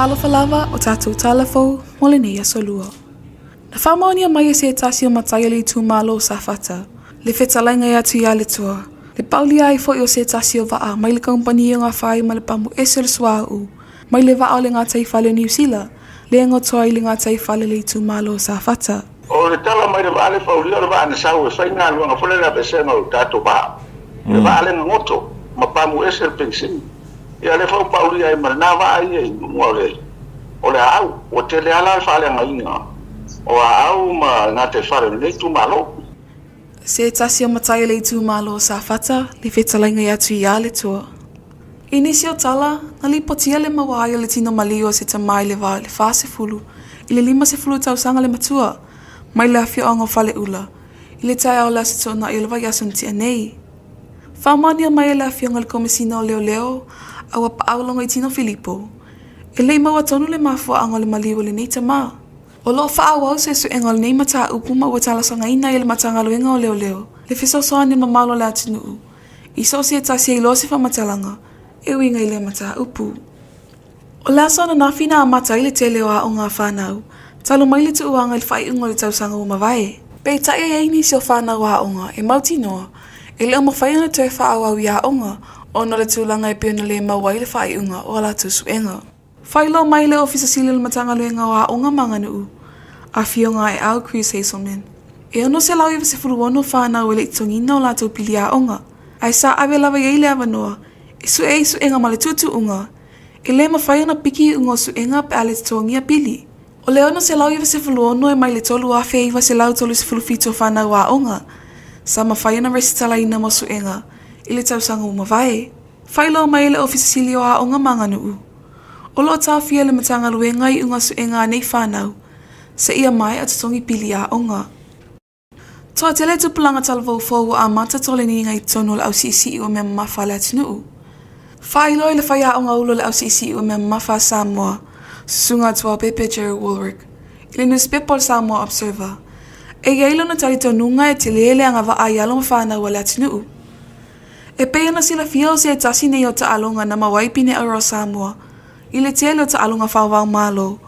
Talofa lava o tatou tala fou mo lenei aso lua. Na faamaonia mai e se tasi o matai o le itumalo o Safata, le fetalaiga ia Tuialetoa, le paulia ai foi o se tasi o vaa mai le kamupani o Gafai ma le pamu ese o le suauu, mai le vaa o le gataifale o Niu Sila, lea e gotoa ai le gataifale o le itumalo o Safata. O le tala mai le vaa le paulia o le vaa na sau e fai galuega foi lea le aveesega o le tatou vaa. Le vaa lea na goto ma pamu ese le penisini. Ia lea foi ua paulia ai ma lena vaa ia i luga o le o le aau. Ua tele lava la le faaleagaina o aau ma gataifale o lenei itumalo. Se tasi o matai o le itumalo o Safata, le fetalaiga ia Tuialetoa. I nisi o tala, na lipotia le maua ai o le tino maliu o se tama i le va i le 40 i le 50 tausaga le matua, mai le afioaga o Faleula, i le taeao o le Aso Toonai o le vaiaso na tea nei. Faamaonia mai e le Afioga i le Komesina o Leoleo a ua paau Logoitino Filipo, e le i maua tonu le mafuaaga o le maliu o lenei tama. O lo o faaauau suesuega o lenei mataupu ma ua talosagaina ai e le Matagaluega o Leoleo le fesoasoani mamalo a le atunuu i so o se tasi e iloa se faamatalaga e uiga i lea mataupu. O le aso ananafi na amata ai le tele o aoga a fanau talu mai le tuuaga i le faaiuga o le tausaga ua mavae. Peitai e i ai nisi o fanau aoga e mautinoa e le o mafai ona toe faaauau i aoga ona o le tulaga e pei ona le maua ai le faaiuga o a latou suega. Faailoa mai le Ofisa Sili o le Matagaluega o Aoga ma Aganuu, Afioga Aeau Chris Hazelman, e 696 fanau e le i totogiina o latou pili aoga, ae sa ave lava i ai le avanoa e sue ai suega ma le tuutuuga e le mafai ona piki iuga o suega pe a le totogia pili. O le 696 e mai le 3,937 o fanau aoga sa mafai ona resitalaina mo suega i le tausaga ua mavae. Faailoa mai e le Ofisa Sili o Aoga ma Aganuu, o lo o taofia e le Matagaluega iuga suega a nei fanau seia maea totogi pili aoga. Toatele tupulaga talavou fou ua amata toleniga i totonu o le ausiisii o mea mamafa a le atunuu. Faailoa i le faiaoga ulu o le ausiisii o mea mamafa a Samoa, Susuga Tuaopepe Jerry Woolrick, i le nusipepa o le Samoa Observer, e i ai lona talitonuga e tele le agavaa i alo ma fanau a le atunuu. E pei ona silafia o se tasi nei o taaloga na maua ai pine auro a Samoa i le tele o taaloga faava-o-Malo,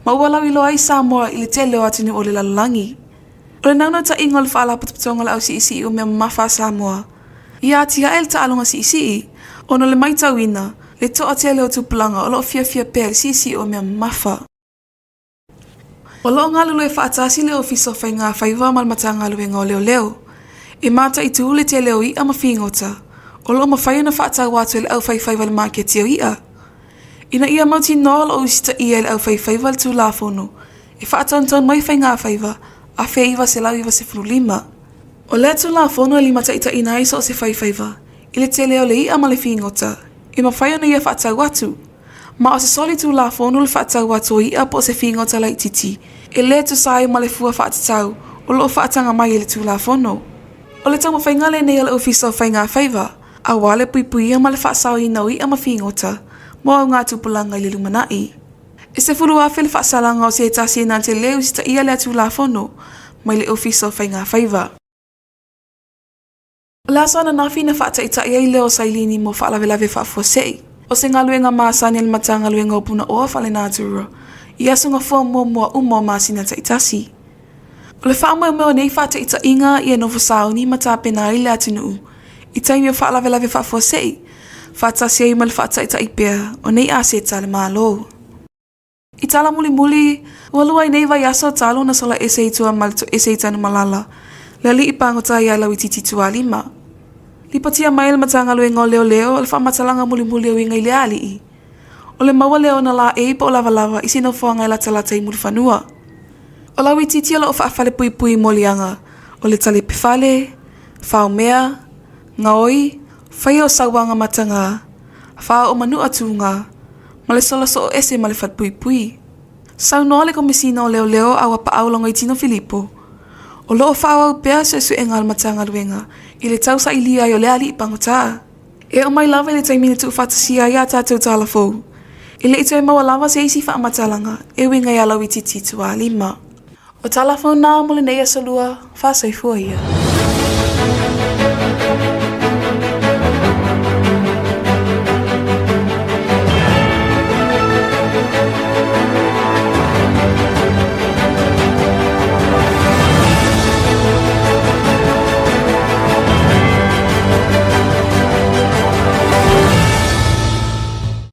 ma ua lauiloa ai Samoa i le tele o atunuu o le lalolagi. O le naunautaiga o le Faalapotopotoga o le Ausiisii o Mea Mamafa a Samoa, ia atiae le taaloga siisii, ona o le maitauina le toatele o tupulaga o lo o fiafia pea i le siisii o mea mamafa. O lo o galulue faatasi le Ofisa o Faiga Faiva ma le Matagaluega o Leoleo e mataitu le tele o i'a ma figota o lo o mafai ona faatau atu e le aufaifaiva i le maketi o i'a. Ina ia mautinoa o lo o usitaia e le aufaifaiva le Tulafono e faatonutonu ai Faiga Faiva 1995. O lea Tulafono e limataitaiina ai so o se faifaiva i le tele o le i'a ma le figota e mafai ona ia faatau atu. Ma o se soli Tulafono le faatau atu o i'a po o se figota laitiiti e le tusa ai ma le fua faatatau o lo o faataga mai e le Tulafono. O le taumafaiga lenei a le Ofisa o Faiga Faiva aua le puipuia ma le faasaoina o i'a ma figota mo augatupulaga i le lumanai. E 10,000 le faasalaga o se tasi na te le usitaia lea Tulafono mai le Ofisa o Faiga Faiva. O le aso ananafi na faataitai ai lea o Sailini mo faalavelave faafuasei. O se galuega masani a le Matagaluega o Punaoa Faalenatura i aso gafua muamua uma o masina taitasi. O le faamoemoe o nei faataitaiga ia nofo sauni ma tapena ai le atunuu i taimi o faalavelave faafuasei, faatasi ai ma le faataitai pea o nei aseta a le Malo. I tala mulimuli, ua lua ai nei vaiaso talu ona sola ese i tua ma le toese i Tanumalala, le alii pagota ia Lauitiiti Tualima. Lipotia mai e le Matagaluega o Leoleo le faamatalaga mulimuli e uiga i lea alii. O le maua lea o ona laei po o lavalava i se nofoaga e latalata i Mulifanua. O Lauitiiti o lo o faafalepuipui i moliaga o le talipefale, faomea, gaoi, faia o sauaga mataga, faaoo manua tuga, ma le sola soo ese ma le falepuipui. Saunoa le Komesina o Leoleo a ua paau Logoitino Filipo, o lo o faaauau pea suesuega a le Matagaluega i le tausailia ai o lea alii pagota. E oo mai lava i le taimi na tuufaatasia ai a tatou tala fou, e le i toe maua lava se isi faamatalaga e uiga iā Lauitiiti Tualima. O tala fou na mo lenei aso lua, faasoifua ia.